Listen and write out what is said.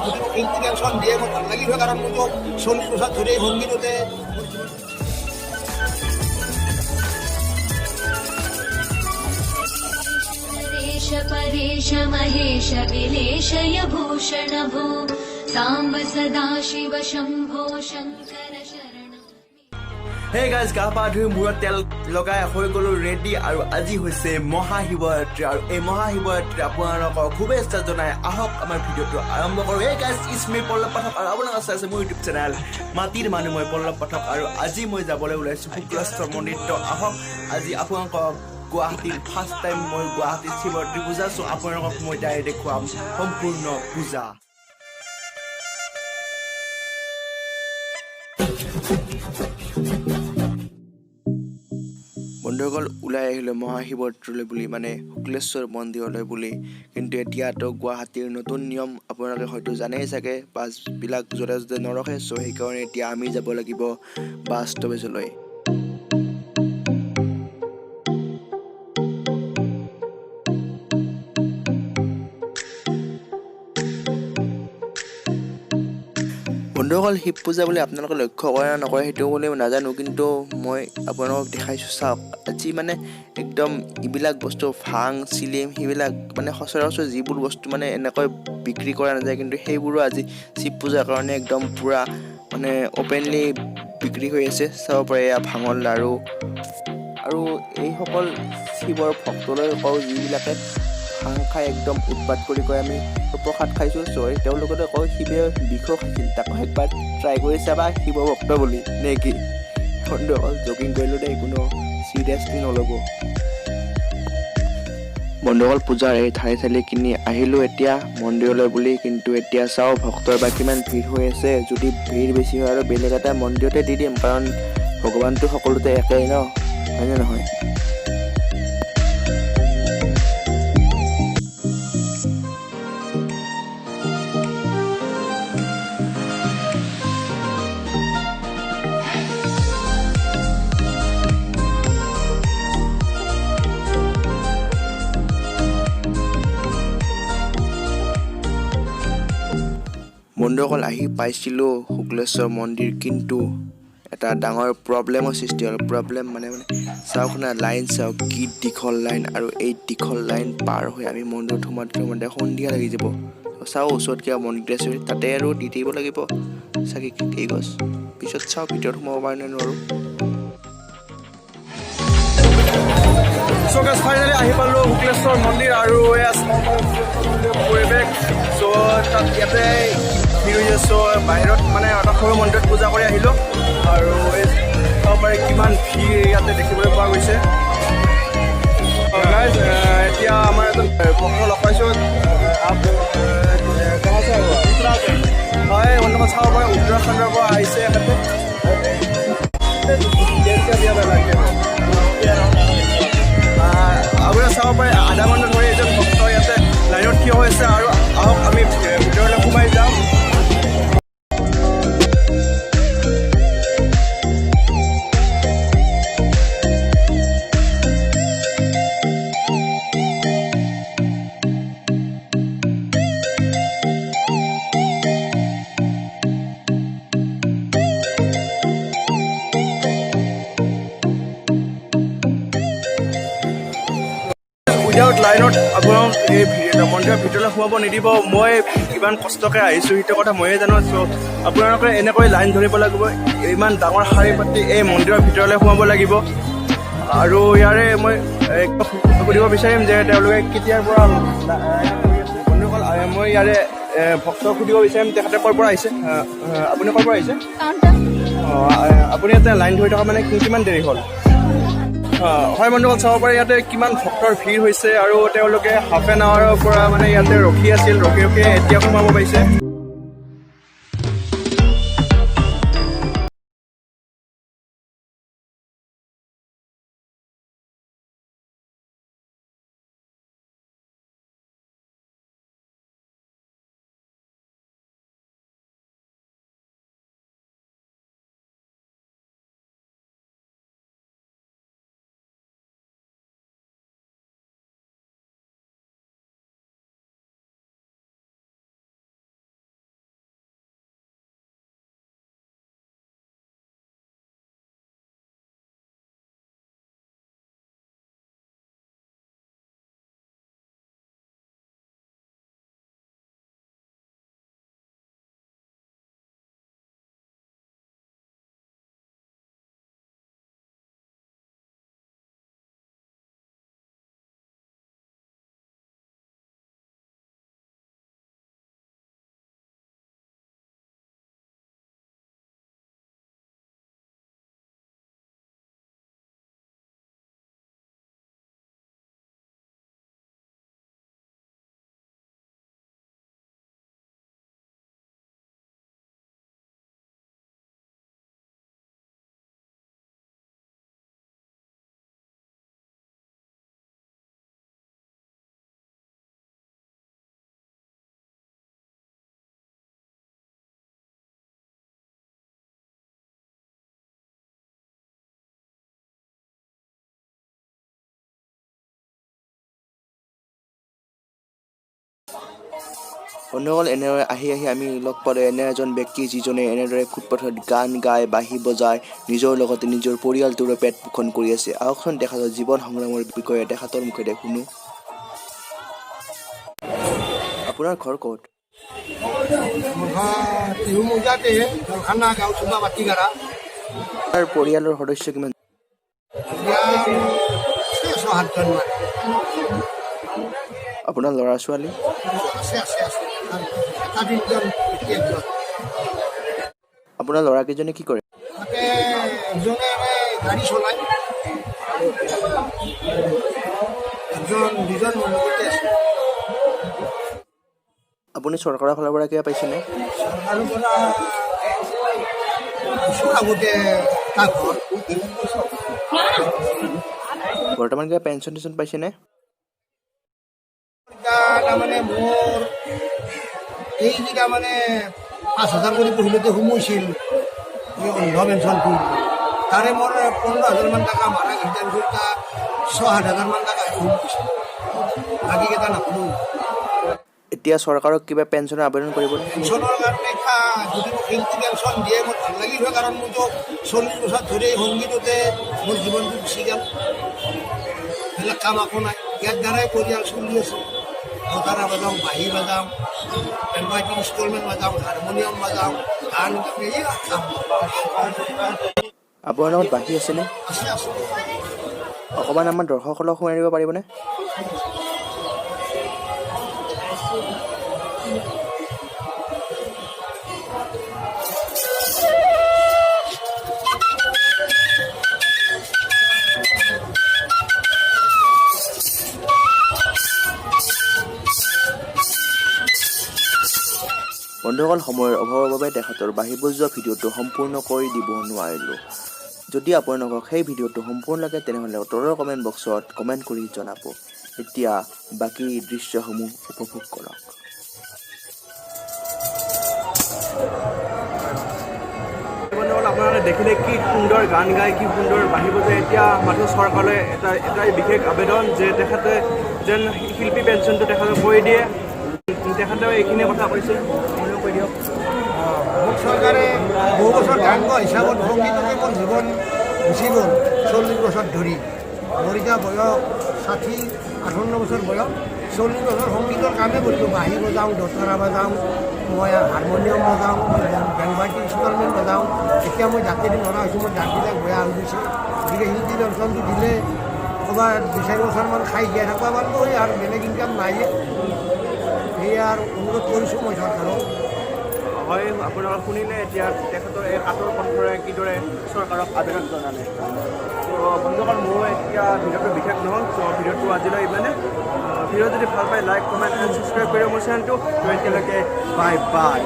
যদি মোক ইনভিটেশ্যন দিয়ে, মই ভাল লাগিল হয়, কাৰণ মইতো 40 বছৰ ধৰি এই সংগীততে মোৰ জীৱন। नरेश परेश महेश विलेशय भूषण भो साम्ब सदा शिव शम्भो शङ्कर शरण। হে গাইজ, গা পা ধুই মূৰত তেল লগাই হৈ গ'লো ৰেডি আৰু আজি হৈছে মহাশিৱৰাত্ৰি আৰু এই মহাশিৱৰাত্ৰি আপোনালোকক শুভেচ্ছা জনাই আহক আমাৰ ভিডিঅ'টো আৰম্ভ কৰোঁ। Hey guys, it's me Pallav Pathak আৰু আপোনালোকে চাই আছে মোৰ ইউটিউব চেনেল মাটিৰ মানুহ। মই পল্লৱ পাঠক আৰু আজি মই যাবলৈ ওলাইছোঁ শুক্লেশ্বৰ মন্দিৰ। তো আহক, আজি আপোনালোকক গুৱাহাটীৰ ফাৰ্ষ্ট টাইম মই গুৱাহাটীত শিৱৰাত্ৰি পূজা, চ' আপোনালোকক মই ডাইৰেক্ট দেখুৱাম সম্পূৰ্ণ পূজা। বন্ধুসকল, ওলাই আহিলোঁ মহাশিৱৰাত্ৰিলৈ বুলি, মানে শুক্লেশ্বৰ মন্দিৰলৈ বুলি। কিন্তু এতিয়াতো গুৱাহাটীৰ নতুন নিয়ম আপোনালোকে হয়তো জানেই চাগে, বাছবিলাক য'তে ত'তে নৰখে। চ' সেইকাৰণে এতিয়া আমি যাব লাগিব বাছ ষ্টপেজলৈ। বন্ধুসকল, শিৱ পূজা বুলি আপোনালোকে লক্ষ্য কৰে নে নকৰে সেইটো বুলি নাজানো, কিন্তু মই আপোনালোকক দেখাইছোঁ, চাওক। আজি মানে একদম এইবিলাক বস্তু, ভাং, চিলিম, সেইবিলাক মানে সচৰাচৰ যিবোৰ বস্তু মানে এনেকৈ বিক্ৰী কৰা নাযায়, কিন্তু সেইবোৰো আজি শিৱ পূজাৰ কাৰণে একদম পূৰা মানে অ'পেনলি বিক্ৰী হৈ আছে। চাব পাৰে, এয়া ভাঙৰ লাড়ু। আৰু এইসকল শিৱৰ ভক্তলৈ কওঁ, যিবিলাকে ভাং খাই একদম উৎপাত কৰি কয় আমি প্ৰসাদ খাইছোঁ, চ' তেওঁলোকলৈ কওঁ, শিৱে বিষো খাইছিল, তাকো একবাৰ ট্ৰাই কৰি চাবা শিৱ ভক্ত বুলি, নে কি? বন্ধুসকল, জগিং কৰিলোঁ দেই, কোনো চিৰিয়াছলি নল'ব। বন্ধুসকল, পূজাৰ এই থালি চালি কিনি আহিলোঁ এতিয়া মন্দিৰলৈ বুলি। কিন্তু এতিয়া চাওঁ ভক্তৰ বা কিমান ভিৰ হৈ আছে। যদি ভিৰ বেছি হয় আৰু বেলেগ এটা মন্দিৰতে দি দিম, কাৰণ ভগৱানটো সকলোতে একেই ন, হয়নে নহয়? বন্ধুসকল, আহি পাইছিলোঁ শুক্লেশ্বৰ মন্দিৰ, কিন্তু এটা ডাঙৰ প্ৰব্লেমৰ সৃষ্টি হ'ল। প্ৰব্লেম মানে চাওক না, লাইন চাওক, কি দীঘল লাইন। আৰু এই দীঘল লাইন পাৰ হৈ আমি মন্দিৰত সোমাওঁতে সোমাওঁতে সন্ধিয়া লাগি যাব। চাওঁ ওচৰত কিবা মন্দিৰ আছে, তাতে আৰু দি থাকিব লাগিব চাগে এই গছ। পিছত চাওঁ ভিতৰত সোমাব পাৰোঁ নে নোৱাৰোঁ। চ' গাইজ, ফাইনেলি আহি পালোঁ শুক্লেশ্বৰ মন্দিৰ আৰু এয়া চাব পাৰে শুক্লেশ্বৰ মন্দিৰৰ পৰিৱেশ। চ' তাত ইয়াতে ভিৰ হৈছে। চ' বাহিৰত মানে এটা সৰু মন্দিৰত পূজা কৰি আহিলোঁ আৰু এই চাব পাৰে কিমান ভিৰ ইয়াতে দেখিবলৈ পোৱা গৈছে। গাইজ, এতিয়া আমাৰ এজন ভক্ত লগ পাইছোঁ। कहाँ से হয় বন্ধুসকল, চাব পাৰে উত্তৰাখণ্ডৰ পৰা আহিছে এখেতে। আপোনাৰ চাব পাৰে আধা ঘণ্টা ধৰি এজন ভক্ত ইয়াতে লাইনত থিয় হৈছে আৰু আহক, আমি ভিতৰলৈ সোমাই যাম। উইদাউট লাইনত আপোনাক এই মন্দিৰৰ ভিতৰলৈ সোমাব নিদিব। মই ইমান কষ্টকৈ আহিছোঁ, সেইটো কথা ময়ে জানো। চ' আপোনালোকে এনেকৈ লাইন ধৰিব লাগিব, ইমান ডাঙৰ শাৰী পাতি এই মন্দিৰৰ ভিতৰলৈ সোমাব লাগিব। আৰু ইয়াৰে মই সুধিব বিচাৰিম যে তেওঁলোকে কেতিয়াৰ পৰা কৰি আছে। বন্ধুসকল, মই ইয়াৰে ভক্তক সুধিব বিচাৰিম তেখেতে ক'ৰ পৰা আহিছে। আপুনি ক'ৰ পৰা আহিছে? অঁ, আপুনি ইয়াতে লাইন ধৰি থকা মানে কিমান দেৰি হ'ল? হয় বন্ধুসকল, চাব পাৰে ইয়াতে কিমান ভক্তৰ ভিৰ হৈছে আৰু তেওঁলোকে হাফ এন আৱাৰৰ পৰা মানে ইয়াতে ৰখি আছিল, ৰখি ৰখি এতিয়া সোমাব পাৰিছে। বন্ধুসকল, এনেদৰে আহি আহি আমি লগ পালোঁ এনে এজন ব্যক্তি, যিজনে এনেদৰে ফুটপাথত গান গাই, বাঁহী বজাই নিজৰ লগতে নিজৰ পৰিয়ালটোৰো পেট পোষণ কৰি আছে। আহকচোন, তেখেতৰ জীৱন সংগ্ৰামৰ বিষয়ে তেখেতৰ মুখেৰে শুনো। আপোনাৰ ঘৰ ক'ত? মোৰ ঘৰ টিহু মৌজাতে, জলখানা গাঁও, চুবা বাটিগাৰা। আপোনাৰ পৰিয়ালৰ সদস্য কিমান? পৰিয়াল আছে ছয় সাতজনমান। আপোনাৰ ল'ৰা ছোৱালী? আছে আছে আছে, এটা তিনিজন, বেটি একজন। আপোনাৰ ল'ৰাকেইজনে কি কৰে? তাতে এজনে মানে গাড়ী চলায়, একজন দুজন মোৰ লগতে আছে। আপুনি চৰকাৰৰ ফালৰ পৰা কিবা পাইছেনে? চৰকাৰৰ পৰা কিছু আগতে এটা ঘৰ। বৰ্তমান কিবা পেঞ্চন চেঞ্চন পাইছেনে? এতিয়া তাৰমানে মোৰ এই যি তাৰমানে 5,000 কৰি পহিলতে সোমোইছিল, এই অন্ধ পেঞ্চনটো, তাৰে মোৰ 15,000মান টকা মাৰা গৈছে। তাৰপিছত এতিয়া ছয় সাত হাজাৰমান টকা সোমোইছিল, বাকীকেইটা নাপালোঁ। এতিয়া চৰকাৰক কিবা পেঞ্চনৰ আবেদন কৰিবনে? পেঞ্চনৰ কাৰণে এতিয়া যদি মোক শিল্পী পেঞ্চন দিয়ে, মোৰ ভাল লাগিল হয়। কাৰণ মইতো 40 বছৰ ধৰি এই সংগীততে মোৰ জীৱনটো গুচি গ'ল। বেলেগ কাম একো নাই, ইয়াৰ দ্বাৰাই পৰিয়াল চলি আছে। দতাৰা বাজাওঁ, বাঁহী বাজাওঁ, বেংগলী ইনষ্টলমেণ্ট বাজাওঁ, হাৰমনিয়াম বাজাওঁ, গান গাওঁ, এই কাম। আপোনাৰ লগত বাঁহী আছেনে? আছে আছে। অকণমান আমাৰ দৰ্শকসকলক শুনাই দিব পাৰিবনে? বন্ধুসকল, সময়ৰ অভাৱৰ বাবে তেখেতৰ বাঁহী বজোৱা ভিডিঅ'টো সম্পূৰ্ণ কৰি দিব নোৱাৰিলোঁ। যদি আপোনালোকক সেই ভিডিঅ'টো সম্পূৰ্ণ লাগে, তেনেহ'লে তলৰ কমেণ্ট বক্সত কমেণ্ট কৰি জনাব। এতিয়া বাকী দৃশ্যসমূহ উপভোগ কৰক। বন্ধুসকল, আপোনালোকে দেখিলে কি সুন্দৰ গান গায়, কি সুন্দৰ বাঁহী বজায়। এতিয়া মাথো চৰকাৰলৈ এটাই বিশেষ আবেদন যে তেখেতে যেন শিল্পী পেঞ্চনটো তেখেতে কৰি দিয়ে। তেখেতেও এইখিনি কথা কৈছে, আপুনিও কৈ দিয়ক। মোক চৰকাৰে বহু বছৰ গান গোৱা হিচাপত সংগীততে মোৰ জীৱন গুচি গ'ল 40 বছৰ ধৰি। মোৰ এতিয়া বয়স 60-58 বছৰ বয়স। 40 বছৰ সংগীতৰ কামেই কৰিলোঁ। বাঁহী বজাওঁ, দতৰা বজাওঁ, মই হাৰমনিয়াম বজাওঁ, মই বেংগলী ইনষ্টলমেণ্ট বজাওঁ। এতিয়া মই দাঁতেদি নৰা হৈছোঁ, মোৰ দাঁতবিলাক বেয়া হৈ গৈছে। গতিকে শিল্পী পেঞ্চনটো দিলে ক'ৰবাত 2-4 বছৰমান খাই জীয়াই থাকিব পাৰিব, আৰু বেলেগ ইনকাম নাইয়ে। সেয়ে আৰু অনুৰোধ কৰিছোঁ মই চৰকাৰক। হয়, আপোনালোকে শুনিলে এতিয়া তেখেতৰ এই কাতৰ কণ্ঠৰে কিদৰে চৰকাৰক আবেদন জনালে। ত' বন্ধুসকল, মোৰ এতিয়া ভিডিঅ'টো বিশেষ নহ'ল। চ' ভিডিঅ'টো আজিলৈ ইমানে। ভিডিঅ' যদি ভাল পায়, লাইক, কমেণ্ট এণ্ড ছাবস্ক্ৰাইব কৰিব মোৰ চেনেলটো। ত' এতিয়ালৈকে বাই বাই।